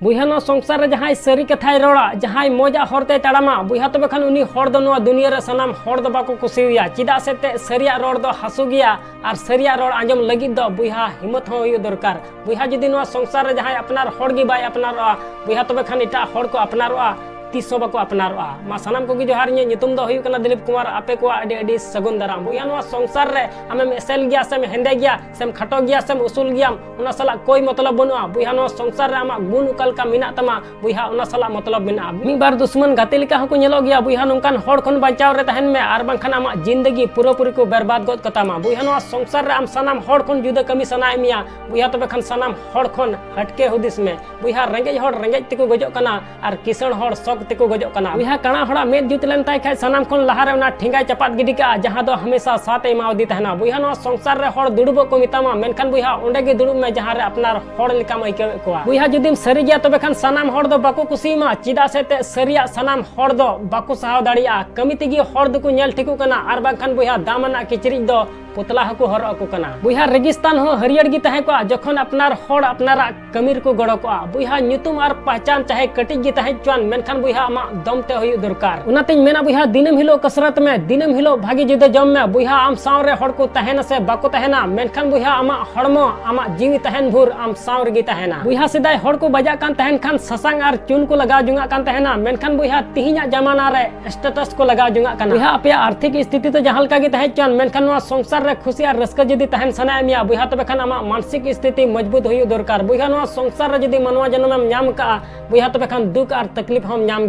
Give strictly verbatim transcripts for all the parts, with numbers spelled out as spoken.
ᱵᱚᱭᱦᱟ, ᱱᱚᱣᱟ ᱥᱚᱝᱥᱟᱨ ᱨᱮ ᱡᱟᱦᱟᱸᱭ ᱥᱟᱹᱨᱤ ᱠᱟᱛᱷᱟᱭ ᱨᱚᱲᱟ, ᱡᱟᱦᱟᱸᱭ ᱢᱚᱡᱟᱜ ᱦᱚᱨ ᱛᱮᱭ ᱛᱟᱲᱟᱢᱟ, ᱵᱚᱭᱦᱟ, ᱛᱚᱵᱮ ᱠᱷᱟᱱ ᱩᱱᱤ ᱦᱚᱲ ᱫᱚ ᱱᱚᱣᱟ ᱫᱩᱱᱤᱭᱟᱹ ᱨᱮ ᱥᱟᱱᱟᱢ ᱦᱚᱲ ᱫᱚ ᱵᱟᱠᱚ ᱠᱩᱥᱤᱣᱟᱭᱟ᱾ ᱪᱮᱫᱟᱜ ᱥᱮ ᱛᱮ ᱥᱟᱹᱨᱤᱭᱟᱜ ᱨᱚᱲ ᱫᱚ ᱦᱟᱹᱥᱩ ᱜᱮᱭᱟ ᱟᱨ ᱥᱟᱹᱨᱤᱭᱟᱜ ᱨᱚᱲ ᱟᱸᱡᱚᱢ ᱞᱟᱹᱜᱤᱫ ᱫᱚ, ᱵᱚᱭᱦᱟ, ᱦᱤᱢᱢᱚᱛ ᱦᱚᱸ ᱦᱩᱭᱩᱜ ᱫᱚᱨᱠᱟᱨ᱾ ᱵᱚᱭᱦᱟ, ᱡᱩᱫᱤ ᱱᱚᱣᱟ ᱥᱚᱝᱥᱟᱨ ᱨᱮ ᱡᱟᱦᱟᱸᱭ ᱟᱯᱱᱟᱨ ᱦᱚᱲ ᱜᱮ ᱵᱟᱭ ᱟᱯᱱᱟᱨᱚᱜᱼᱟ, ᱵᱚᱭᱦᱟ, ᱛᱚᱵᱮ ᱠᱷᱟᱱ ᱮᱴᱟᱜ ᱦᱚᱲ ᱠᱚ ᱟᱯᱱᱟᱨᱚᱜᱼᱟ, ᱛᱤᱥ ᱦᱚᱸ ᱵᱟᱠᱚ ᱟᱯᱱᱟᱨᱚᱜᱼᱟ᱾ ᱢᱟ ᱥᱟᱱᱟᱢ ᱠᱚᱜᱮ ᱡᱚᱦᱟᱨ, ᱤᱧᱟᱹᱜ ᱧᱩᱛᱩᱢ ᱫᱚ ᱦᱩᱭᱩᱜ ᱠᱟᱱᱟ ᱫᱤᱞᱤᱯ ᱠᱩᱢᱟᱨ᱾ ᱟᱯᱮ ᱠᱚᱣᱟᱜ ᱟᱹᱰᱤ ᱟᱹᱰᱤ ᱥᱟᱹᱜᱩᱱ ᱫᱟᱨᱟᱢ᱾ ᱵᱚᱭᱦᱟ, ᱱᱚᱣᱟ ᱥᱚᱝᱥᱟᱨ ᱨᱮ ᱟᱢᱮᱢ ᱮᱥᱮᱞ ᱜᱮᱭᱟ ᱥᱮᱢ ᱦᱮᱸᱫᱮ ᱜᱮᱭᱟ, ᱥᱮᱢ ᱠᱷᱟᱴᱚ ᱜᱮᱭᱟ ᱥᱮᱢ ᱩᱥᱩᱞ ᱜᱮᱭᱟᱢ, ᱚᱱᱟ ᱥᱟᱞᱟᱜ ᱠᱳᱭ ᱢᱚᱛᱞᱚᱵ ᱵᱟᱹᱱᱩᱜᱼᱟ᱾ ᱵᱚᱭᱦᱟ, ᱱᱚᱣᱟ ᱥᱚᱝᱥᱟᱨ ᱨᱮ ᱟᱢᱟᱜ ᱜᱩᱱ ᱚᱠᱟ ᱞᱮᱠᱟ ᱢᱮᱱᱟᱜ ᱛᱟᱢᱟ, ᱵᱚᱭᱦᱟ, ᱚᱱᱟ ᱥᱟᱞᱟᱜ ᱢᱚᱛᱞᱚᱵ ᱢᱮᱱᱟᱜᱼᱟ᱾ ᱢᱤᱫ ᱵᱟᱨ ᱫᱩᱥᱢᱟᱱ ᱜᱟᱛᱮ ᱞᱮᱠᱟ ᱦᱚᱸᱠᱚ ᱧᱮᱞᱚᱜ ᱜᱮᱭᱟ᱾ ᱵᱚᱭᱦᱟ, ᱱᱚᱝᱠᱟᱱ ᱦᱚᱲ ᱠᱷᱚᱱ ᱵᱟᱧᱪᱟᱣ ᱨᱮ ᱛᱟᱦᱮᱱ ᱢᱮ, ᱟᱨ ᱵᱟᱝᱠᱷᱟᱱ ᱟᱢᱟᱜ ᱡᱤᱱᱫᱮᱜᱤ ᱯᱩᱨᱟᱹᱯᱩᱨᱤ ᱠᱚ ᱵᱮᱨᱵᱟᱫ ᱜᱚᱫ ᱠᱟᱛᱟᱢᱟ᱾ ᱵᱚᱭᱦᱟ, ᱱᱚᱣᱟ ᱥᱚᱝᱥᱟᱨ ᱨᱮ ᱟᱢ ᱥᱟᱱᱟᱢ ᱦᱚᱲ ᱠᱷᱚᱱ ᱡᱩᱫᱟᱹ ᱠᱟᱹᱢᱤ ᱥᱟᱱᱟᱭᱮᱫ ᱢᱮᱭᱟ, ᱵᱚᱭᱦᱟ, ᱛᱚᱵᱮ ᱠᱷᱟᱱ ᱥᱟᱱᱟᱢ ᱦᱚᱲ ᱠᱷᱚᱱ ᱦᱟᱹᱴᱠᱮ ᱦᱩᱫᱤᱥ ᱢᱮ᱾ ᱵᱚᱭᱦᱟ, ᱨᱮᱸᱜᱮᱡ ᱦᱚᱲ ᱨᱮᱸᱜᱮᱡ ᱛᱮᱠᱚ ᱜᱚᱡᱚᱜ ᱠᱟᱱᱟ ᱟᱨ ᱠᱤᱥᱟᱹᱬ ᱦᱚᱲ ᱥᱚᱠ ᱛᱮᱠᱚ ᱜᱚᱡᱚᱜ ᱠᱟᱱᱟ᱾ ᱵᱚᱭᱦᱟ, ᱠᱟᱬᱟ ᱦᱚᱲᱟᱜ ᱢᱮᱫ ᱡᱩᱛ ᱞᱮᱱ ᱛᱟᱭ ᱠᱷᱟᱡ ᱥᱟᱱᱟᱢ ᱠᱷᱚᱱ ᱞᱟᱦᱟᱨᱮ ᱚᱱᱟ ᱴᱷᱮᱸᱜᱟᱭ ᱪᱟᱯᱟᱫ ᱜᱤᱰᱤ ᱠᱟᱜᱼᱟ, ᱡᱟᱦᱟᱸ ᱫᱚ ᱦᱟᱢᱮᱥᱟ ᱥᱟᱛ ᱮ ᱮᱢᱟᱣᱟᱫᱮ ᱛᱟᱦᱮᱱᱟ᱾ ᱵᱚᱭᱦᱟ, ᱱᱚᱣᱟ ᱥᱚᱝᱥᱟᱨ ᱨᱮ ᱦᱚᱲ ᱫᱩᱲᱩᱵᱚᱜ ᱠᱚ ᱢᱮᱛᱟᱢᱟ, ᱢᱮᱱᱠᱷᱟᱱ ᱵᱚᱭᱦᱟ, ᱚᱸᱰᱮ ᱜᱮ ᱫᱩᱲᱩᱵ ᱢᱮ ᱡᱟᱦᱟᱸ ᱨᱮ ᱟᱯᱱᱟᱨ ᱦᱚᱲ ᱞᱮᱠᱟᱢ ᱟᱹᱭᱠᱟᱹᱣᱮᱫ ᱠᱚᱣᱟ᱾ ᱵᱚᱭᱦᱟ, ᱡᱩᱫᱤᱢ ᱥᱟᱹᱨᱤ ᱜᱮᱭᱟ, ᱛᱚᱵᱮ ᱠᱷᱟᱱ ᱥᱟᱱᱟᱢ ᱦᱚᱲ ᱫᱚ ᱵᱟᱠᱚ ᱠᱩᱥᱤᱭᱟᱢᱟ᱾ ᱪᱮᱫᱟᱜ ᱥᱮ ᱛᱮ ᱥᱟᱹᱨᱤᱭᱟᱜ ᱥᱟᱱᱟᱢ ᱦᱚᱲ ᱫᱚ ᱵᱟᱠᱚ ᱥᱟᱦᱟᱣ ᱫᱟᱲᱮᱭᱟᱜᱼᱟ᱾ ᱠᱟᱹᱢᱤ ᱛᱮᱜᱮ ᱦᱚᱲ ᱫᱚᱠᱚ ᱧᱮᱞ ᱴᱷᱤᱠᱚᱜ ᱠᱟᱱᱟ, ᱟᱨ ᱵᱟᱝᱠᱷᱟᱱ ᱵᱚᱭᱦᱟ, ᱫᱟᱢ ᱟᱱᱟᱜ ᱠᱤᱪᱨᱤᱡ ᱫᱚ ᱯᱩᱛᱞᱟ ᱦᱚᱸᱠᱚ ᱦᱚᱨᱚᱜ ᱟᱠᱚ ᱠᱟᱱᱟ᱾ ᱵᱚᱭᱦᱟ, ᱨᱮᱜᱤᱥᱛᱟᱱ ᱦᱚᱸ ᱦᱟᱹᱨᱭᱟᱹᱲ ᱜᱮ ᱛᱟᱦᱮᱸ ᱠᱚᱜᱼᱟ, ᱡᱚᱠᱷᱚᱱ ᱟᱯᱱᱟᱨ ᱦᱚᱲ ᱟᱯᱱᱟᱨᱟᱜ ᱠᱟᱹᱢᱤ ᱨᱮᱠᱚ ᱜᱚᱲᱚ ᱠᱚᱜᱼᱟ᱾ ᱵᱚᱭᱦᱟ, ᱧᱩᱛᱩᱢ ᱟᱨ ᱯᱟᱦᱪᱟᱱ ᱪᱟᱦᱮ ᱠᱟᱹᱴᱤᱡ ᱜᱮ ᱛᱟᱦᱮᱸ ᱦᱚᱪᱚᱣᱟᱱ, ᱢᱮᱱᱠᱷᱟᱱ ᱵᱚᱭᱦᱟ, ᱟᱢᱟᱜ ᱫᱚᱢ ᱛᱮ ᱦᱩᱭᱩᱜ ᱫᱚᱨᱠᱟᱨ᱾ ᱚᱱᱟᱛᱤᱧ ᱢᱮᱱᱟ ᱵᱚᱭᱦᱟ, ᱫᱤᱱᱟᱹᱢ ᱦᱤᱞᱳᱜ ᱠᱟᱥᱨᱟᱛ ᱢᱮ, ᱫᱤᱱᱟᱹᱢ ᱦᱤᱞᱳᱜ ᱵᱷᱟᱜᱤ ᱡᱩᱫᱟᱹ ᱡᱚᱢ ᱢᱮ᱾ ᱵᱚᱭᱦᱟ, ᱟᱢ ᱥᱟᱶ ᱨᱮ ᱦᱚᱲ ᱠᱚ ᱛᱟᱦᱮᱱᱟ ᱥᱮ ᱵᱟᱠᱚ ᱛᱟᱦᱮᱱᱟ, ᱢᱮᱱᱠᱷᱟᱱ ᱵᱚᱭᱦᱟ, ᱟᱢᱟᱜ ᱦᱚᱲᱢᱚ, ᱟᱢᱟᱜ ᱡᱤᱣᱤ ᱛᱟᱦᱮᱱ ᱵᱷᱳᱨ ᱟᱢ ᱥᱟᱶ ᱨᱮᱜᱮ ᱛᱟᱦᱮᱱᱟ᱾ ᱵᱚᱭᱦᱟ, ᱥᱮᱫᱟᱭ ᱦᱚᱲ ᱠᱚ ᱵᱟᱡᱟᱜ ᱠᱟᱱ ᱛᱟᱦᱮᱱ ᱠᱷᱟᱱ ᱥᱟᱥᱟᱝ ᱟᱨ ᱪᱩᱱ ᱠᱚ ᱞᱟᱜᱟᱣ ᱡᱚᱝᱟᱜ ᱠᱟᱱ ᱛᱟᱦᱮᱱᱟ, ᱢᱮᱱᱠᱷᱟᱱ ᱵᱚᱭᱦᱟ, ᱛᱤᱦᱤᱧᱟᱜ ᱡᱟᱢᱟᱱᱟ ᱨᱮ status ᱠᱚ ᱞᱟᱜᱟᱣ ᱡᱚᱝᱟᱜ ᱠᱟᱱᱟ᱾ ᱵᱚᱭᱦᱟ, ᱟᱯᱮᱭᱟᱜ ᱟᱨᱛᱷᱤᱠ ᱥᱛᱷᱤᱛᱤ ᱫᱚ ᱡᱟᱦᱟᱸ ᱞᱮᱠᱟ ᱜᱮ ᱛᱟᱦᱮᱸ ᱦᱚᱪᱚᱣᱟᱱ, ᱢᱮᱱᱠᱷᱟᱱ ᱱᱚᱣᱟ ᱥᱚᱝᱥᱟᱨ ᱨᱮ ᱠᱷᱩᱥᱤ ᱟᱨ ᱨᱟᱹᱥᱠᱟᱹ ᱡᱩᱫᱤ ᱛᱟᱦᱮᱱ ᱥᱟᱱᱟᱭᱮᱫ ᱢᱮᱭᱟ ᱵᱚᱭᱦᱟ, ᱛᱚᱵᱮ ᱠᱷᱟᱱ ᱟᱢᱟᱜ ᱢᱟᱱᱥᱤᱠ ᱥᱛᱷᱤᱛᱤ ᱢᱚᱡᱽᱵᱩᱛ ᱦᱩᱭᱩᱜ ᱫᱚᱨᱠᱟᱨ᱾ ᱵᱚᱭᱦᱟ, ᱱᱚᱣᱟ ᱥᱚᱝᱥᱟᱨ ᱨᱮ ᱡᱩᱫᱤ ᱢᱟᱱᱣᱟ ᱡᱚᱱᱚᱢᱮᱢ ᱧᱟᱢ ᱠᱟᱜᱼᱟ ᱵᱚᱭᱦᱟ, ᱛᱚᱵᱮ ᱠᱷᱟᱱ ᱫᱩᱠ ᱟᱨ ᱛᱟᱠᱞᱤᱯ ᱦᱚᱸᱢ ᱧᱟᱢ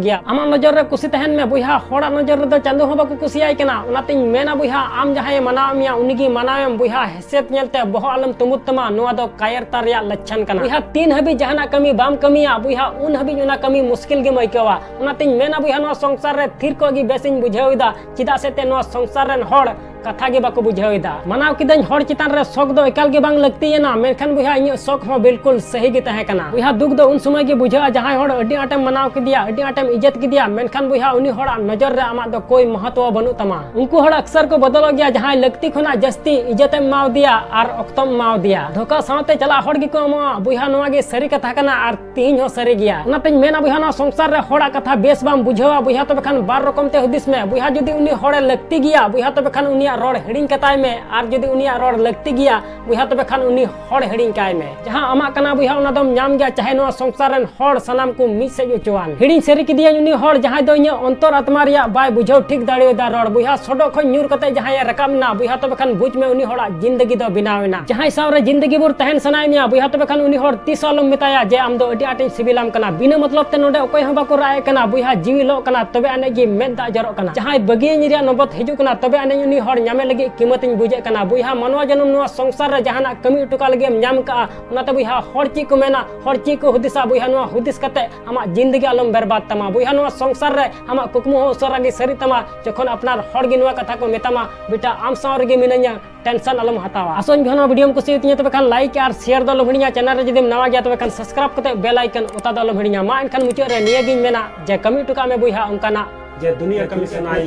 ᱜᱮᱭᱟ᱾ ᱟᱢᱟᱜ ᱱᱚᱡᱚᱨ ᱨᱮ ᱠᱩᱥᱤ ᱛᱟᱦᱮᱱ ᱢᱮ ᱵᱚᱭᱦᱟ, ᱦᱚᱲᱟᱜ ᱱᱚᱡᱚᱨ ᱨᱮᱫᱚ ᱪᱟᱸᱫᱚ ᱦᱚᱸ ᱵᱟᱠᱚ ᱠᱩᱥᱤᱭᱟᱭ ᱠᱟᱱᱟ᱾ ᱚᱱᱟᱛᱤᱧ ᱢᱮᱱᱟ ᱵᱚᱭᱦᱟ, ᱟᱢ ᱡᱟᱦᱟᱸᱭᱮ ᱢᱟᱱᱟᱣ ᱢᱮᱭᱟ ᱩᱱᱤᱜᱮ ᱢᱟᱱᱟᱣᱮᱢ ᱵᱚᱭᱦᱟ᱾ ᱦᱮᱥᱮᱫ ᱧᱮᱞᱛᱮ ᱵᱚᱦᱚᱜ ᱟᱞᱚᱢ ᱛᱩᱢᱩᱫ ᱛᱟᱢᱟ, ᱱᱚᱣᱟ ᱫᱚ ᱠᱟᱭᱨᱛᱟ ᱨᱮᱭᱟᱜ ᱞᱟᱪᱷᱟᱱ ᱠᱟᱱᱟ᱾ ᱵᱚᱭᱦᱟ, ᱛᱤᱱ ᱦᱟᱹᱵᱤᱡ ᱡᱟᱦᱟᱱᱟᱜ ᱠᱟᱹᱢᱤ ᱵᱟᱢ ᱠᱟᱹᱢᱤᱭᱟ ᱵᱚᱭᱦᱟ, ᱩᱱ ᱦᱟᱹᱵᱤᱡ ᱚᱱᱟ ᱠᱟᱹᱢᱤ ᱢᱩᱥᱠᱤᱞ ᱜᱮᱢ ᱟᱹᱭᱠᱟᱹᱣᱟ᱾ ᱚᱱᱟᱛᱤᱧ ᱢᱮᱱᱟ ᱵᱚᱭᱦᱟ, ᱱᱚᱣᱟ ᱥᱚᱝᱥᱟᱨ ᱨᱮ ᱛᱷᱤᱨ ᱠᱚᱜ ᱜᱮ ᱵᱮᱥᱤᱧ ᱵᱩᱡᱷᱟᱹᱣ ᱮᱫᱟ᱾ ᱪᱮᱫᱟᱜ ᱥᱮ ᱛᱮ ᱱᱚᱣᱟ ᱥᱚᱝᱥᱟᱨ ᱨᱮᱱ ᱦᱚᱲ ᱠᱟᱛᱷᱟ ᱜᱮ ᱵᱟᱠᱚ ᱵᱩᱡᱷᱟᱹᱣ ᱮᱫᱟ᱾ ᱢᱟᱱᱟᱣ ᱠᱤᱫᱟᱹᱧ ᱦᱚᱲ ᱪᱮᱛᱟᱱ ᱨᱮ ᱥᱚᱠ ᱫᱚ ᱮᱠᱟᱞ ᱜᱮ ᱵᱟᱝ ᱞᱟᱹᱠᱛᱤᱭᱮᱱᱟ, ᱢᱮᱱᱠᱷᱟᱱ ᱵᱚᱭᱦᱟ ᱤᱧᱟᱹᱜ ᱥᱚᱠ ᱦᱚᱸ ᱵᱤᱞᱠᱩᱞ ᱥᱟᱹᱦᱤ ᱜᱮ ᱛᱟᱦᱮᱸ ᱠᱟᱱᱟ᱾ ᱵᱚᱭᱦᱟ ᱫᱩᱠ ᱫᱚ ᱩᱱ ᱥᱚᱢᱚᱭ ᱜᱮ ᱵᱩᱡᱷᱟᱹᱜᱼᱟ ᱡᱟᱦᱟᱸᱭ ᱦᱚᱲ ᱟᱹᱰᱤ ᱟᱸᱴᱮᱢ ᱢᱟᱱᱟᱣ ᱠᱮᱫᱮᱭᱟ, ᱟᱹᱰᱤ ᱟᱸᱴᱮᱢ ᱤᱡᱽᱡᱚᱛ ᱠᱮᱫᱮᱭᱟ, ᱢᱮᱱᱠᱷᱟᱱ ᱵᱚᱭᱦᱟ ᱩᱱᱤ ᱦᱚᱲᱟᱜ ᱱᱚᱡᱚᱨ ᱨᱮ ᱟᱢᱟᱜ ᱫᱚ ᱠᱳᱭ ᱢᱚᱦᱚᱛᱣᱚ ᱵᱟᱹᱱᱩᱜ ᱛᱟᱢᱟ᱾ ᱩᱱᱠᱩ ᱦᱚᱲ ᱟᱠᱥᱟᱨ ᱠᱚ ᱵᱚᱫᱚᱞᱚᱜ ᱜᱮᱭᱟ ᱡᱟᱦᱟᱸᱭ ᱞᱟᱹᱠᱛᱤ ᱠᱷᱚᱱᱟᱜ ᱡᱟᱹᱥᱛᱤ ᱤᱡᱽᱡᱚᱛᱮᱢ ᱮᱢᱟᱣ ᱫᱮᱭᱟ ᱟᱨ ᱚᱠᱛᱚᱢ ᱮᱢᱟᱣ ᱫᱮᱭᱟ᱾ ᱫᱷᱳᱠᱟ ᱥᱟᱶᱛᱮ ᱪᱟᱞᱟᱜ ᱦᱚᱲ ᱜᱮᱠᱚ ᱮᱢᱚᱜᱼᱟ᱾ ᱵᱚᱭᱦᱟ ᱱᱚᱣᱟ ᱜᱮ ᱥᱟᱹᱨᱤ ᱠᱟᱛᱷᱟ ᱠᱟᱱᱟ ᱟᱨ ᱛᱤᱦᱤᱧ ᱦᱚᱸ ᱥᱟᱹᱨᱤ ᱜᱮᱭᱟ᱾ ᱚᱱᱟᱛᱮᱧ ᱢᱮᱱᱟ ᱵᱚᱭᱦᱟ ᱱᱚᱣᱟ ᱥᱚᱝᱥᱟᱨ ᱨᱮ ᱦᱚᱲᱟᱜ ᱠᱟᱛᱷᱟ ᱵᱮᱥ ᱵᱟᱢ ᱵᱩᱡᱷᱟᱹᱣᱟ ᱵᱚᱭᱦᱟ ᱛᱚᱵᱮ ᱠᱷᱟᱱ ᱵᱟᱨ ᱨᱚᱠᱚᱢ ᱛᱮ ᱦᱩᱫᱤᱥ ᱢᱮ᱾ ᱵᱚᱭᱦᱟ ᱡᱩᱫᱤ ᱩᱱᱤ ᱦᱚᱲᱮ ᱞᱟᱹᱠᱛᱤ ᱜᱮᱭᱟ ᱵᱚᱭᱦᱟ ᱛᱚᱵᱮ ᱠᱷᱟᱱ ᱩᱱᱤᱭᱟᱜ ᱨᱚᱲ ᱦᱤᱲᱤᱧ ᱠᱟᱛᱟᱭ ᱢᱮ, ᱟᱨ ᱡᱩᱫᱤ ᱩᱱᱤᱭᱟᱜ ᱨᱚᱲ ᱞᱟᱹᱠᱛᱤ ᱜᱮᱭᱟ ᱵᱚᱭᱦᱟ ᱛᱚᱵᱮ ᱠᱷᱟᱱ ᱩᱱᱤ ᱦᱚᱲ ᱦᱤᱲᱤᱧ ᱠᱟᱭ ᱢᱮ᱾ ᱡᱟᱦᱟᱸ ᱟᱢᱟᱜ ᱠᱟᱱᱟ ᱵᱚᱭᱦᱟ ᱚᱱᱟ ᱫᱚᱢ ᱧᱟᱢ ᱜᱮᱭᱟ, ᱪᱟᱦᱮ ᱱᱚᱣᱟ ᱥᱚᱝᱥᱟᱨ ᱨᱮᱱ ᱦᱚᱲ ᱥᱟᱱᱟᱢ ᱠᱚ ᱢᱤᱫ ᱥᱮᱫ ᱚᱪᱚᱣᱟᱱ᱾ ᱦᱤᱲᱤᱧ ᱥᱟᱹᱨᱤ ᱠᱮᱫᱮᱭᱟᱹᱧ ᱩᱱᱤ ᱦᱚᱲ ᱡᱟᱦᱟᱸᱭ ᱫᱚ ᱤᱧᱟᱹᱜ ᱚᱱᱛᱚᱨ ᱟᱛᱢᱟ ᱨᱮᱭᱟᱜ ᱵᱟᱭ ᱵᱩᱡᱷᱟᱹᱣ ᱴᱷᱤᱠ ᱫᱟᱲᱮᱭᱟᱫᱟ ᱨᱚᱲ᱾ ᱵᱚᱭᱦᱟ ᱥᱚᱰᱚᱜ ᱠᱷᱚᱱ ᱧᱩᱨ ᱠᱟᱛᱮ ᱡᱟᱦᱟᱸᱭᱮ ᱨᱟᱠᱟᱵ ᱮᱱᱟ ᱵᱚᱭᱦᱟ ᱛᱚᱵᱮ ᱠᱷᱟᱱ ᱵᱩᱡᱽ ᱢᱮ ᱩᱱᱤ ᱦᱚᱲᱟᱜ ᱡᱤᱱᱫᱮᱜᱤ ᱫᱚ ᱵᱮᱱᱟᱣ ᱮᱱᱟ᱾ ᱡᱟᱦᱟᱸᱭ ᱥᱟᱶ ᱨᱮ ᱡᱤᱱᱫᱮᱜᱤ ᱵᱷᱳᱨ ᱛᱟᱦᱮᱱ ᱥᱟᱱᱟᱭᱮᱫ ᱢᱮᱭᱟ ᱵᱚᱭᱦᱟ ᱛᱚᱵᱮ ᱠᱷᱟᱱ ᱩᱱᱤ ᱦᱚᱲ ᱛᱤᱥ ᱦᱚᱸ ᱟᱞᱚᱢ ᱢᱮᱛᱟᱭᱟ ᱡᱮ ᱟᱢ ᱫᱚ ᱟᱹᱰᱤ ᱟᱸᱴᱤᱧ ᱥᱤᱵᱤᱞᱟᱢ ᱠᱟᱱᱟ᱾ ᱵᱤᱱᱟᱹ ᱢᱚᱛᱞᱚᱵ ᱛᱮ ᱱᱚᱰᱮ ᱚᱠᱚᱭ ᱦᱚᱸ ᱵᱟᱠᱚ ᱨᱟᱜ ᱮᱫ ᱠᱟᱱᱟ ᱵᱚᱭᱦᱟ, ᱡᱤᱣᱤ ᱞᱚᱜ ᱠᱟᱱᱟ ᱛᱚᱵᱮ ᱟᱹᱱᱤᱡ ᱜᱮ ᱢᱮᱫ ᱫᱟᱜ ᱡᱚᱨᱚᱜ ᱠᱟᱱᱟ᱾ ᱡᱟᱦᱟᱸᱭ ᱵᱟᱹᱜᱤᱭᱟᱹᱧ ᱨᱮᱭᱟᱜ ᱱᱚᱵᱚᱛ ᱦᱤᱡᱩᱜ ᱠᱟᱱᱟ ᱛᱚᱵᱮ ᱟᱹᱱᱤᱡ ᱩᱱᱤ ᱦᱚᱲ ᱧᱟᱢᱮ ᱞᱟᱹᱜᱤᱫ ᱠᱤᱢᱟᱹᱛᱤᱧ ᱵᱩᱡᱮᱫ ᱠᱟᱱᱟ᱾ ᱵᱚᱭᱦᱟ ᱢᱟᱱᱣᱟ ᱡᱚᱱᱚᱢ ᱱᱚᱣᱟ ᱥᱚᱝᱥᱟᱨ ᱨᱮ ᱡᱟᱦᱟᱱᱟᱜ ᱠᱟᱹᱢᱤ ᱦᱚᱴᱚ ᱠᱟᱜ ᱞᱟᱹᱜᱤᱫ ᱮᱢ ᱧᱟᱢ ᱠᱟᱜᱼᱟ, ᱚᱱᱟᱛᱮ ᱵᱚᱭᱦᱟ ᱦᱚᱲ ᱪᱮᱫ ᱠᱚ ᱢᱮᱱᱟ, ᱦᱚᱲ ᱪᱮᱫ ᱠᱚ ᱦᱩᱫᱤᱥᱟ ᱵᱚᱭᱦᱟ ᱱᱚᱣᱟ ᱦᱩᱫᱤᱥ ᱠᱟᱛᱮ ᱟᱢᱟᱜ ᱡᱤᱱᱫᱮᱜᱤ ᱟᱞᱚᱢ ᱵᱮᱨᱵᱟᱫ ᱛᱟᱢᱟ᱾ ᱵᱚᱭᱦᱟ ᱱᱚᱣᱟ ᱥᱚᱝᱥᱟᱨ ᱨᱮ ᱟᱢᱟᱜ ᱠᱩᱠᱢᱩ ᱦᱚᱸ ᱩᱥᱟᱹᱨᱟ ᱜᱮ ᱥᱟᱹᱨᱤᱜ ᱛᱟᱢᱟ ᱡᱚᱠᱷᱚᱱ ᱟᱯᱱᱟᱨ ᱦᱚᱲ ᱜᱮ ᱱᱚᱣᱟ ᱠᱟᱛᱷᱟ ᱠᱚ ᱢᱮᱛᱟᱢᱟ, ᱵᱮᱴᱟ ᱟᱢ ᱥᱟᱶ ᱨᱮᱜᱮ ᱢᱤᱱᱟᱹᱧᱟ, ᱴᱮᱱᱥᱚᱱ ᱟᱞᱚᱢ ᱦᱟᱛᱟᱣᱟ᱾ ᱟᱥᱚᱧ ᱵᱚᱭᱦᱟ ᱱᱚᱣᱟ ᱵᱷᱤᱰᱤᱭᱳᱢ ᱠᱩᱥᱤᱭᱟᱛᱤᱧᱟ ᱛᱚᱵᱮ ᱠᱷᱟᱱ ᱞᱟᱭᱤᱠ ᱟᱨ ᱥᱮᱭᱟᱨ ᱫᱚ ᱟᱞᱚᱢ ᱦᱤᱲᱤᱧᱟ᱾ ᱪᱮᱱᱮᱞ ᱨᱮ ᱡᱩᱫᱤᱢ ᱱᱟᱣᱟ ᱜᱮᱭᱟ ᱛᱚᱵᱮ ᱠᱷᱟᱱ ᱥᱟᱵᱥᱠᱨᱟᱭᱤᱵ ᱠᱟᱛᱮ ᱵᱮᱞ ᱟᱭᱠᱚᱱ ᱚᱛᱟ ᱫᱚ ᱟᱞᱚᱢ ᱦᱤᱲᱤᱧᱟ᱾ ᱢᱟ ᱮᱱᱠᱷᱟᱱ ᱢᱩᱪᱟᱹᱫ ᱨᱮ ᱱᱤᱭᱟᱹᱜᱤᱧ ᱢᱮᱱᱟ ᱡᱮ ᱠᱟᱹᱢᱤ ᱦᱚᱴᱚ ᱠᱟᱜ ᱢᱮ ᱵᱚᱭᱦᱟ ᱚᱱᱠᱟᱱᱟᱜ ᱡᱮ ᱫᱩᱱᱤᱭᱟᱹ ᱠᱟᱹᱢᱤ ᱥᱟᱱᱟᱭ